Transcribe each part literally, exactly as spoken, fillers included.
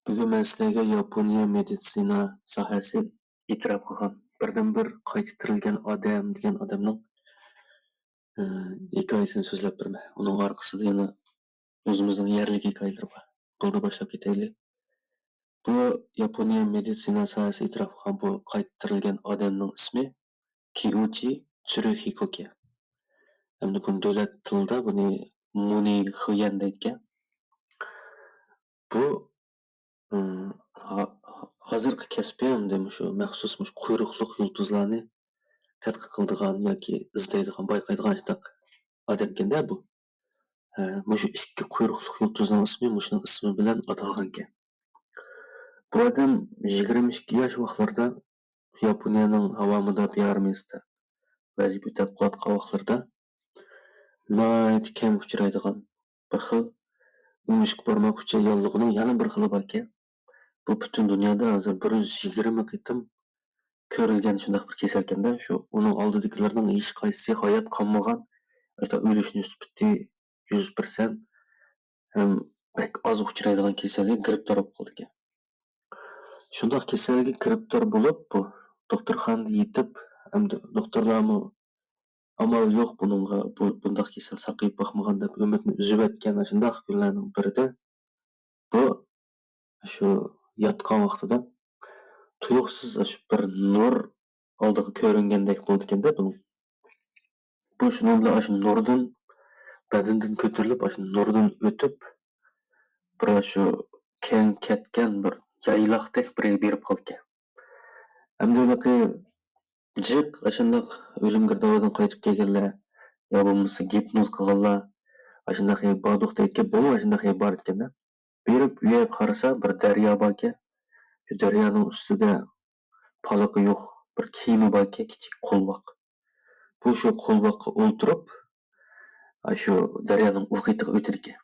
بۈگۈن مەن سىلەرگە ياپونىيە مېدىتسىنا ساھەسى ئېتىراپ قىلغان بىردىنبىر قايتا تىرىلگەن ئادەم دېگەن ئادەمنىڭ، ئى، ھېكايىسىنى سۆزلەپ بېرىمەن. ئۇنىڭ ئارقىسىدا يەنە ئۆزىمىزنىڭ يەرلىك ھېكايىلىرى بار. بولدى، باشلاپ كېتەيلى. بۇ ياپونىيە مېدىتسىنا ساھەسى ئېتىراپ قىلغان بۇ قايتا تىرىلگەن ئادەمنىڭ ئىسمى كىئۇچى تسۇرۇھىكوكى. ھەمدە بۇنى دۆلەت تىلىدا بۇنى مۇنى خىيەن دەيدىكەن. بۇ، ئىم، ھا-، ھازىرقى كەسپى ھەمدە مۇشۇ مەخسۇس مۇشۇ قۇيرۇقلۇق يۇلتۇزلارنى تەتقىق قىلىدىغان ياكى ئىزدەيدىغان، بايقايدىغان شۇنداق ئادەمكەن-دە بۇ. ھە، مۇشۇ ئىككى قۇيرۇقلۇق يۇلتۇزنىڭ ئىسمى مۇشۇنىڭ ئىسمى بىلەن ئاتالغانكەن. بۇ ئادەم يىگىرمە ئىككى ياش ۋاقىتلىرىدا ياپونىيەنىڭ ھاۋا مۇداپىئە ئارمىيەسىدە ۋەزىپە ئۆتەپ قىلىۋاتقان ۋاقىتلىرىدا ناھايىتى كەم ئۇچرايدىغان بىر خىل ئۆڭۈشكە بارماق ئۈچۈن ياللۇغىنىڭ يەنە بىر خىلى باركەن. بۇ پۈتۈن دۇنيادا ھازىر بىر يۈز يىگىرمە قېتىم كۆرۈلگەن شۇنداق بىر كېسەلكەن-دە، شۇ ئۇنىڭ ئالدىدىكىلىرىنىڭ ھېچقايسىسى ھايات قالمىغان، ھەتتا ئۆلۈش نىسبىتى يۈز پىرسەنت ھەم بەك ئاز ئۇچرايدىغان كېسەلگە گىرىپتار بولۇپ قالىدىكەن. شۇنداق كېسەلگە گىرىپتار بولۇپ، بۇ دوختۇرخانىدا يېتىپ، ئەمدى دوختۇرلارمۇ ئامال يوق بۇنىڭغا، بۇ، بۇنداق كېسەل ساقىيىپ باقمىغان دەپ ئۈمىدنى ئۈزۈۋەتكەن شۇنداق كۈنلەرنىڭ بىرىدە بۇ شۇ ياتقان ۋاقتىدا تۇيۇقسىز شۇ بىر نۇر ئالدىغا كۆرۈنگەندەك بولىدىكەن-دە بۇنىڭ. بۇ شۇنىڭ بىلەن ئاشۇ نۇردىن، بەدىنىدىن كۆتۈرۈلۈپ، ئاشۇ نۇردىن ئۆتۈپ، بىر شۇ كەڭ كەتكەن بىر يايلاقتەك بىر يەرگە بېرىپ قالىدىكەن. ئەمدى ھېلىقى جىق ئاشۇنداق ئۆلۈم گىردابىدىن قايتىپ كەلگەنلەر يا بولمىسا گىپنوز قىلغانلار ئاشۇنداق يەر باردۇق دەيدىكەن، بۇمۇ ئاشۇنداق يەر بار ئىكەن-دە. بېرىپ ئۇ يەرگە قارىسا، بىر دەريا باركەن. شۇ دەريانىڭ ئۈستىدە پالىقى يوق بىر كېمە باركەن، كىچىك قولۋاق. بۇ شۇ قولۋاققا ئولتۇرۇپ، ئاشۇ دەريانىڭ ئۇ قېتىغا ئۆتىدىكەن.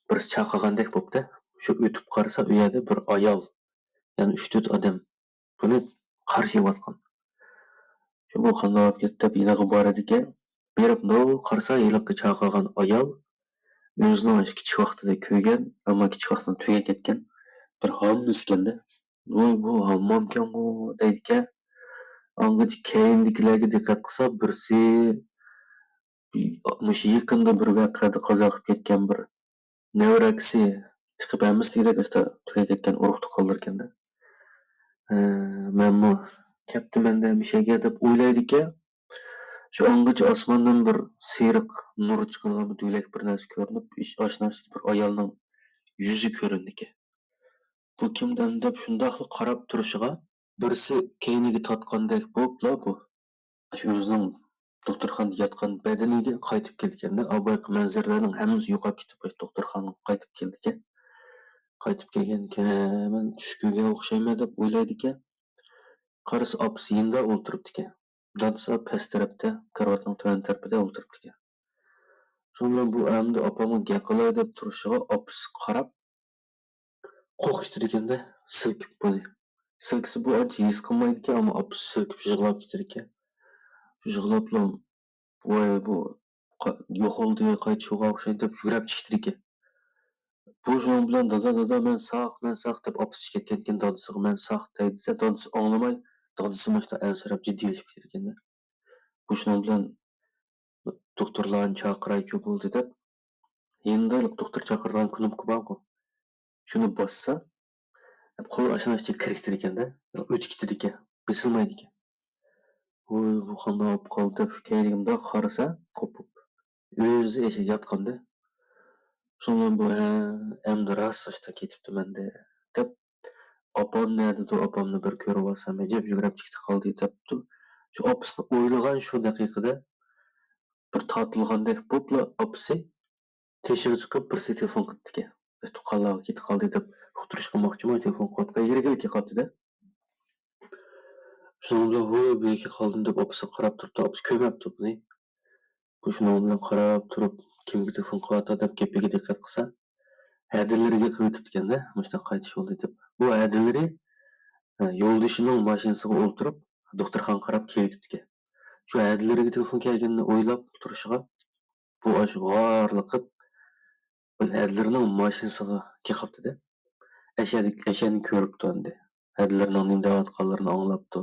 بىرسى چاقىرغاندەك بوپتۇ. شۇ ئۆتۈپ قارىسا، ئۇ يەردە بىر ئايال، يەنى ئۈچ تۆت ئادەم بۇنى قارشى ئېلىۋاتقان. شۇ بۇ قانداق بولۇپ كەتتى دەپ يېنىغا بارىدىكەن. بېرىپ نو قارىسا، ھېلىقى چاقىرغان ئايال ئۆزىنىڭ كىچىك ۋاقتىدا كۆرگەن، ئەمما كىچىك ۋاقتىدا تۈگەپ كەتكەن بىر ھاممىسىكەن-دە. ۋاي، بۇ ھاممامكەنغۇ دەيدىكەن. ئاڭغىچە كەينىدىكىلەرگە دىققەت قىلسا، بىرسى مۇشۇ يېقىندا بىر ۋەقەدە قازا قىلىپ كەتكەن بىر نەۋرە ئاكىسى چىقىپ، ھەممىسى دېگۈدەك ئاشتا تۈگەپ كەتكەن ئۇرۇق-تۇغقانلىرىكەن-دە. ھە، مەنمۇ كەپتىمەن-دە مۇشۇ يەرگە دەپ ئويلايدىكەن. شۇ ئاڭغىچە ئاسماندىن بىر سېرىق نۇر چىقىدىغان بىر دۆلەك بىر نەرسە كۆرۈنۈپ، ئىش-، ئاشۇ نەرسىدە بىر ئايالنىڭ يۈزى كۆرۈنىدىكەن. بۇ كىمدەم دەپ شۇنداقلا قاراپ تۇرۇشىغا، بىرسى كەينىگە تارتقاندەك بولۇپلا بۇ ئاشۇ ئۆزىنىڭ دوختۇرخانىدا ياتقان بەدىنىگە قايتىپ كېلىدىكەن-دە. ئاۋۋالقى مەنزىرىلەرنىڭ ھەممىسى يوقاپ كېتىپ، ئاشۇ دوختۇرخانىغا قايتىپ كېلىدىكەن. قايتىپ كەلگەندىكىن، ھە، مەن چۈش كۆرگەن ئوخشايمەن دەپ ئويلايدىكەن. قارىسا، ئاپىسى يېنىدا ئولتۇرۇپتىكەن. دادىسى پەس تەرەپتە، كارىۋاتنىڭ تۆۋەن تەرىپىدە ئولتۇرۇپتىكەن. شۇنىڭ بىلەن بۇ ئەمدى ئاپامغا گەپ قىلاي دەپ تۇرۇشىغا، ئاپىسىغا قاراپ، قورقۇپ كېتىدىكەن-دە، سىلكىپ بۇنى. سىلكىسە بۇ ئانچە ھېس قىلمايدىكەن، ئەمما ئاپىسى سىلكىپ يىغلاپ كېتىدىكەن. يىغلاپلا، ۋاي، بۇ قا-، يوقالدى، قايتىش يوقالغان ئوخشايدۇ دەپ يۈگۈرۈپ چىقىپ كېتىدىكەن. بۇ شۇنىڭ بىلەن، دادا، دادا، مەن ساق، مەن ساق دەپ ئاپىسى كەتكەنكەن دادىسىغا، مەن ساق دەي دېسە، دادىسى ئاڭلىماي، دادىسى مۇشۇنداق ئەنسىرەپ جىددىيلىشىپ كېتىدىكەن-دە. بۇ شۇنىڭ بىلەن دوختۇرلارنى چاقىرايچۇ بولدى دەپ، يېنىدا دوختۇر چاقىرىدىغان كنوپكا بارغۇ. شۇنى باسسا، قول ئاشۇنىڭ ئىچىگە كىرىپ كېتىدىكەن-دە، ئۆتۈپ كېتىدىكەن، بېسىلمايدىكەن. ۋوي، بۇ قانداق بولۇپ قالدى دەپ، شۇ كەينىگە مۇنداق قارىسا، قوپۇپ. ئۆزى ئەشە ياتقاندا. شۇنىڭ بىلەن بۇ، ھە، ئەمدى راست ئاشتا كېتىپتىمەن-دە، دەپ، ئاپام نەدىدۇ، ئاپامنى بىر كۆرۈۋالسام، ئەجەب يۈگۈرۈپ چىقتى قالدى، دەپتۇ. شۇ ئاپىسىنى ئويلىغان شۇ دەقىقىدە بىر تارتىلغاندەك بوپلا ئاپىسى تېشىغا چىقىپ بىرسىگە تېلېفون قىپتىكەن. بىر تۇغقانلارغا كېتىپ قالدى دەپ ئۇقتۇرۇش قىلماقچىمۇ، تېلېفون قىلىۋاتقان يېرىگىلا كېلىپ قاپتۇ-دە. شۇنىڭ بىلەن، ھوي، بۇ يەرگە قالدىم دەپ ئاپىسىغا قاراپ تۇرۇپتۇ، ئاپىسى كۆرمەپتۇ بۇنى. بۇ شۇنىڭ بىلەن قاراپ تۇرۇپ، كىمگە تېلېفون قىلىۋاتىدۇ دەپ گېپىگە دىققەت قىلسا، ھەدىلىرىگە قىلىۋېتىپتىكەن-دە، مۇشۇنداق قايتىش يولى دەپ. بۇ ھەدىلىرى، ئە، يولدىشىنىڭ ماشىنىسىغا ئولتۇرۇپ، دوختۇرخانىغا قاراپ كېلىۋېتىپتىكەن. شۇ ھەدىلىرىگە تېلېفون كەلگىنىنى ئويلاپ تۇرۇشىغا، بۇ ئاشۇ غارلىقىپ، ھەدىلىرىنىڭ ماشىنىسىغا كېلىپ قاپتۇ-دە. ئەشەد-، ئەشەدنى كۆرۈپتۇ ئەمدى. ھەدىلىرىنىڭ نېمە دەۋاتقانلىرىنى ئاڭلاپتۇ.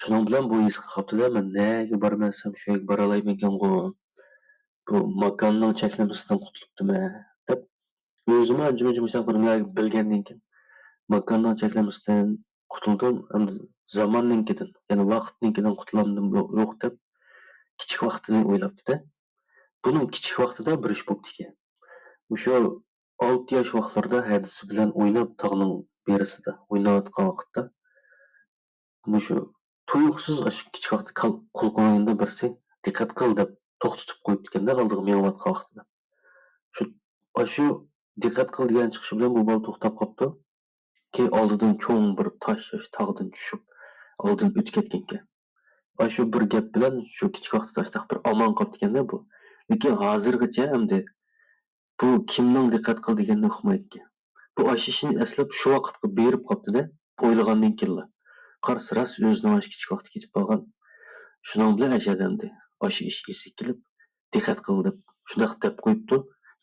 شۇنىڭ بىلەن بۇ ھېس قىلىپ قاپتۇ-دە، مەن نەگە بارىمەن دېسەم، شۇ يەرگە بارالايمەنكەنغۇ. بۇ ماكاننىڭ چەكلىمىسىدىن قۇتۇلۇپتىمەن دەپ، ئۆزىمۇ ئانچە-مۇنچە مۇشۇنداق بىر نېمىلەرگە بىلگەندىن كېيىن، ماكاننىڭ چەكلىمىسىدىن قۇتۇلدۇم، ئەمدى زاماننىڭكىدىن، يەنى ۋاقىتنىڭكىدىن قۇتۇلامدىم يوق، يوق دەپ، كىچىك ۋاقتىنى ئويلاپتۇ-دە. بۇنىڭ كىچىك ۋاقتىدا بىر ئىش بوپتىكەن. مۇشۇ ئالتە ياش ۋاقىتلىرىدا ھەدىسى بىلەن ئويناپ، تاغنىڭ بېرىسىدا ئويناۋاتقان ۋاقىتتا، مۇشۇ تۇيۇقسىز ئاشۇ كىچىك ۋاقىتتا كال-، قۇلىقىنىڭ يېنىدا بىرسى «دىققەت قىل» دەپ توختىتىپ قويۇپتىكەن-دە، ئالدىغا مېڭىۋاتقان ۋاقتىدا. شۇ، ئاشۇ «دىققەت قىل» دېگەن چىقىشى بىلەن بۇ بالا توختاپ قاپتۇ. كېيىن ئالدىدىن چوڭ بىر تاش، ئاشۇ تاغدىن چۈشۈپ، ئالدىدىن ئۆتۈپ كەتكەنىكەن. ئاشۇ بىر گەپ بىلەن شۇ كىچىك ۋاقتىدا ئاشتاق بىر ئامان قاپتىكەن-دە بۇ. لېكىن ھازىرغىچە ئەمدى بۇ كىمنىڭ «دىققەت قىل» دېگىنىنى ئۇقمايدىكەن. بۇ ئاشۇ ئىشنى ئەسلەپ شۇ ۋاقىتقا بېرىپ قاپتۇ-دە، ئويلىغاندىن كېيىنلا. قارىسا راست ئۆزىنىڭ ئاشۇ كىچىك ۋاقتى كېتىپ قالغان. شۇنىڭ بىلەن ئاشۇ ئادەمدە ئاشۇ ئىش ئېسىگە كېلىپ، «دىققەت قىل» دەپ شۇنداق دەپ قويۇپتۇ.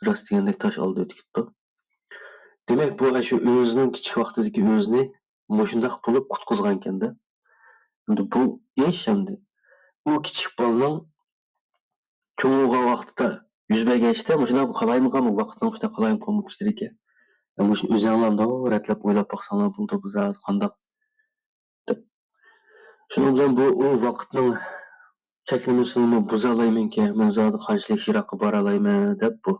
راست دېگەندەك تاش ئالدى ئۆتۈپ كېتىپتۇ. دېمەك، بۇ ئاشۇ ئۆزىنىڭ كىچىك ۋاقتىدىكى ئۆزىنى مۇشۇنداق بولۇپ قۇتقۇزغانكەن-دە. ئەمدى بۇ ئىش ئەمدى ئۇ كىچىك بالىنىڭ چوڭ بولغان ۋاقتىدا يۈز بەرگەن ئىشتا مۇشۇنداق قالايمىقان، ۋاقىتنىڭ ئۈستىدە قالايمىقان بولۇپ ئىشلىدىكەن. مۇشۇنى ئۆزەڭلارمۇ رەتلەپ ئويلاپ باقساڭلار بولىدۇ، بۇ زادى قانداق دەپ. شۇنىڭ بىلەن بۇ، ئۇ ۋاقىتنىڭ چەكلىمىسىنىمۇ بۇزالايمەنكەن، مەن زادى قانچىلىك يىراققا بارالايمەن دەپ، بۇ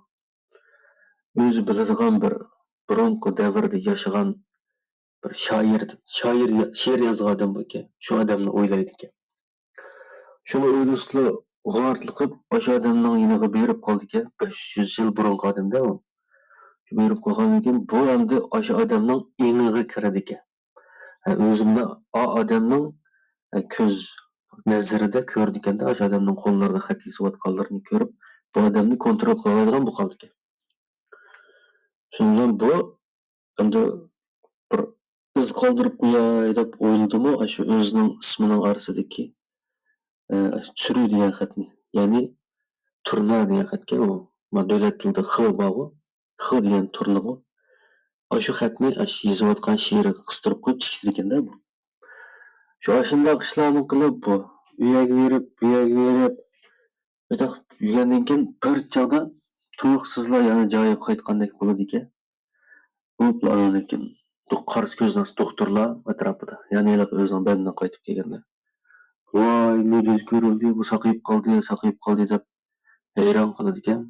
ئۆزى بىلىدىغان بىر بۇرۇنقى دەۋردە ياشىغان بىر شائىر، شائىر، شېئىر يازغان ئادەم باركەن، شۇ ئادەمنى ئويلايدىكەن. شۇنى ئويلىسىلا غارىتلىقىپ ئاشۇ ئادەمنىڭ يېنىغا بېرىپ قالىدىكەن. بەش يۈز يىل بۇرۇنقى ئادەمدە ئۇ. بېرىپ قالغاندىن كېيىن بۇ ئەمدى ئاشۇ ئادەمنىڭ ئېڭىغا كىرىدىكەن. ھە، ئۆزى مۇنداق ئا-، ئادەمنىڭ، ھە، كۆز نەزىرىدە كۆرىدىكەن-دە، ئاشۇ ئادەمنىڭ قوللىرىدا خەت يېزىۋاتقانلىرىنى كۆرۈپ، بۇ ئادەمنى كونترول قىلالايدىغان بولۇپ قالىدىكەن. شۇنىڭ بىلەن بۇ ئەمدى بىر ئىز قالدۇرۇپ قوياي دەپ ئويلىدىمۇ، ئاشۇ ئۆزىنىڭ ئىسمىنىڭ ئارىسىدىكى، ئە، ئاشۇ چۈرۈ دېگەن خەتنى، يەنى تۇرنا دېگەن خەتكە ئۇ، ما، دۆلەت تىلىدا خ بارغۇ، خ دېگەن تۇرنىغۇ، ئاشۇ خەتنى ئاشۇ يېزىۋاتقان شېئىرىگە قىستۇرۇپ قويۇپ چىقىدىكەن-دە بۇ. شۇ ئاشۇنداق ئىشلارنى قىلىپ بۇ، ئۇ يەرگە بېرىپ، بۇ يەرگە بېرىپ، شۇنداق يۈرگەندىن كېيىن بىر چاغدا تۇيۇقسىزلا يەنە جايىغا قايتقاندەك بولىدىكەن. بولۇپلا ئاندىن كېيىن دو-، قارىسا كۆزىنىڭ ئاستى دوختۇرلار ئەتراپىدا. يەنە ھېلىقى ئۆزىنىڭ بەدىنىگە قايتىپ كەلگەندە، «ۋاي، مۆجىزە كۆرۈلدى، بۇ ساقىيىپ قالدى، ساقىيىپ قالدى» دەپ ھەيران قالىدىكەن.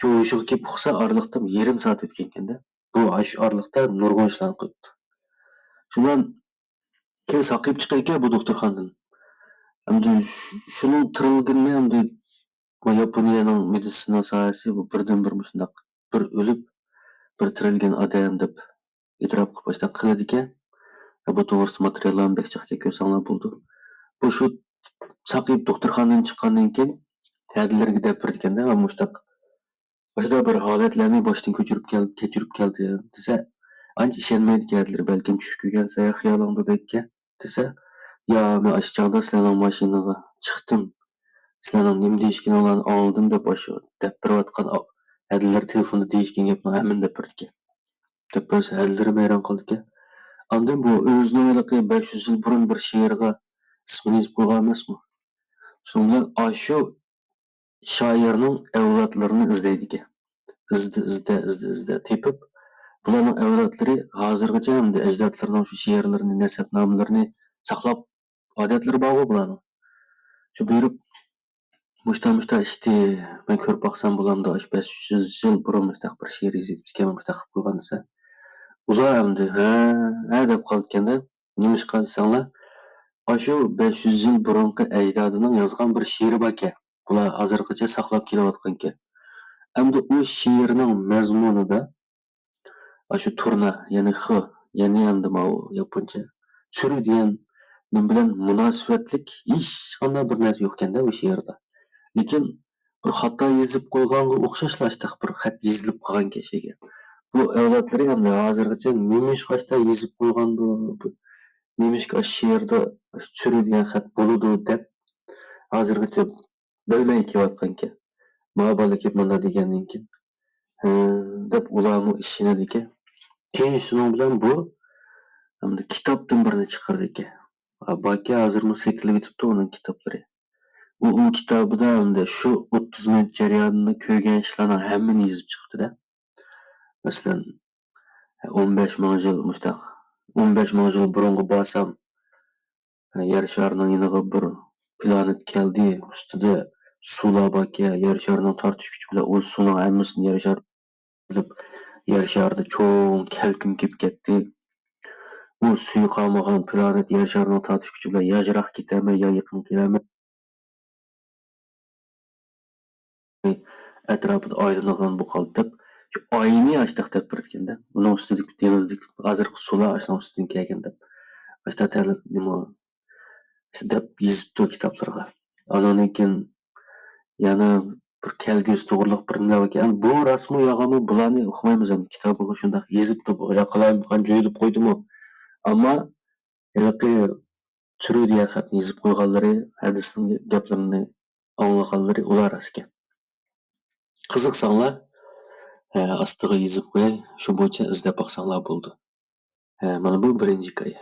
شۇ ھوشىغا كېلىپ ئۇقسا ئارىلىقتا يېرىم سائەت ئۆتكەنكەن-دە. بۇ ئاشۇ ئارىلىقتا نۇرغۇن ئىشلارنى قىلىپتۇ. شۇنىڭ بىلەن كېيىن ساقىيىپ چىقىدىكەن بۇ دوختۇرخانىدىن. ئەمدى شۇ-، شۇنىڭ تىرىلگىنىنى ئەمدى ياپونىيەنىڭ مېدىتسىنا ساھەسى بۇ بىردىنبىر مۇشۇنداق بىر ئۆلۈپ، بىر تىرىلگەن ئادەم دەپ ئېتىراپ قىلىپ ئاشۇنداق قىلىدىكەن. بۇ توغرىسىدا ماتېرىياللارنى بەك جىقكە كۆرسەڭلار بولىدۇ. بۇ شۇ ساقىيىپ دوختۇرخانىدىن چىققاندىن كېيىن ھەدىلىرىگە دەپ بېرىدىكەن-دە، مۇشۇنداق ئاشۇنداق بىر ھالەتلەرنى باشتىن كۆچۈرۈپ كەل-، كەچۈرۈپ كەلدىم دېسە، ئانچە ئىشەنمەيدىكەن ھەدىلىرى، بەلكىم چۈش كۆرگەنسەن يا خىيالىڭدۇ دەيدىكەن. دېسە، يا، مەن ئاشۇ چاغدا سىلەرنىڭ ماشىنىغا چىقتىم، سىلەرنىڭ نېمە دېيىشكىنىڭلارنى ئاڭلىدىم دەپ ئاشۇ دەپ بېرىۋاتقان ئا-، ھەدىلىرى تېلېفوندا دېيىشكەن گەپنىڭ ھەممىنى دەپ بېرىدىكەن. دەپ بەرسە ھەدىلىرىمۇ ھەيران قالىدىكەن. ئاندىن بۇ ئۆزىنىڭ ھېلىقى بەش يۈز يىل بۇرۇن بىر شېئىرىغا ئىسمىنى يېزىپ قويغان ئەمەسمۇ؟ شۇنىڭ بىلەن ئاشۇ شائىرنىڭ ئەۋلادلىرىنى ئىزدەيدىكەن. ئىزدە، ئىزدە، ئىزدە، ئىزدە تېپىپ، بۇلارنىڭ ئەۋلادلىرى ھازىرغىچە ئەمدى ئەجدادلىرىنىڭ شۇ شېئىرلىرىنى، نەسەبنامىلىرىنى ساقلاپ، ئادەتلىرى بارغۇ بۇلارنىڭ. شۇ بېرىپ، مۇشتا، مۇشتا ئىشتى، مەن كۆرۈپ باقسام بولامدۇ، ئاشۇ بەش يۈز يىل بۇرۇن مۇشتاق بىر شېئىر يېزىپ كەلگەن، مۇشتاق قىلىپ قويغان دېسە، ئۇلار ئەمدى، ھە، ھە دەپ قالىدىكەن-دە. نېمىشقا دېسەڭلار، ئاشۇ بەش يۈز يىل بۇرۇنقى ئەجدادىنىڭ يازغان بىر شېئىرى باركەن. ئۇلار ھازىرغىچە ساقلاپ كېلىۋاتقانىكەن. ئەمدى ئۇ شېئىرنىڭ مەزمۇنىدا ئاشۇ تۇرنا، يەنى خ، يەنى ئەمدى ماۋۇ ياپونچە چۈرۈ دېگەن نېمە بىلەن مۇناسىۋەتلىك ھېچقانداق بىر نەرسە يوقكەن-دە ئۇ شېئىردا. لېكىن بىر خاتا يېزىپ قويغانغا ئوخشاشلا ئاشتاق بىر خەت يېزىلىپ قالغانكەن شۇ يەرگە. بۇ ئەۋلادلىرى ئەمدى ھازىرغىچە نېمىشقا ئاشتاق يېزىپ قويغاندۇ، بۇ نېمىشقا ئاشۇ شېئىردا ئاشۇ چۈرۈ دېگەن خەت بولىدۇ دەپ ھازىرغىچە بىلمەي كېلىۋاتقانىكەن. ما بالا كېلىپ مانا دېگەندىن كېيىن، ھە، دەپ ئۇلارمۇ ئىشىنىدىكەن. كېيىن شۇنىڭ بىلەن بۇ ئەمدى كىتابتىن بىرنى چىقىردىكەن. باكى ھازىرمۇ سېتىلىۋېتىپتۇ ئۇنىڭ كىتابلىرى. ئۇ، ئۇ كىتابىدا ئەمدى شۇ ئوتتۇز مىنۇت جەريانىدا كۆرگەن ئىشلارنىڭ ھەممىنى يېزىپ چىقتى-دە. مەسىلەن، ئون بەش مىڭ يىل مۇشتاق، ئون بەش مىڭ يىل بۇرۇنغا بارسام، يەر شارىنىڭ يېنىغا بىر پلانېت كەلدى، ئۈستىدە سۇلار باركەن، يەر شارىنىڭ تارتىش كۈچى بىلەن ئۇ سۇنىڭ ھەممىسىنى يەر شارى، يەر شارىدا چوڭ كەلكۈن كېلىپ كەتتى. ئۇ سۈيى قالمىغان پلانېت يەر شارىنىڭ تارتىش كۈچى بىلەن يا يىراق كېتەلمەي، يا يېقىن كېلەلمەي، ئەتراپىدا ئايلىنىدىغان بولۇپ قالدى دەپ، شۇ ئاينى ئاشتاق دەپ بېرىدىكەن-دە. ئۇنىڭ ئۈستىدىكى دېڭىزدىكى ھازىرقى سۇلار ئاشۇنىڭ ئۈستىدىن كەلگەن دەپ. ئاشتاق تەلە-، نېمە، دەپ يېزىپتۇ كىتابلىرىغا. ئانىڭدىن كېيىن يەنە بىر كەلگۈسى توغرىلىق بىر نېمە باركەن. بۇ راستمۇ يالغانمۇ، بۇلارنى ئۇقمايمىز، ئەمدى كىتابىغا شۇنداق يېزىپتۇ، بۇ يا قالايمىقان جۆيلۈپ قويدىمۇ. ئەمما ھېلىقى چۈرۈ دېگەن خەتنى يېزىپ قويغانلىرى، ھەدىسنىڭ گەپلىرىنى ئاڭلىغانلىرى ئۇلار راستكەن. قىزىقساڭلار، ئە، ئاستىغا يېزىپ قوياي، شۇ بويىچە ئىزدەپ باقساڭلار بولىدۇ. ئە، مانا بۇ بىرىنچى ھېكايە.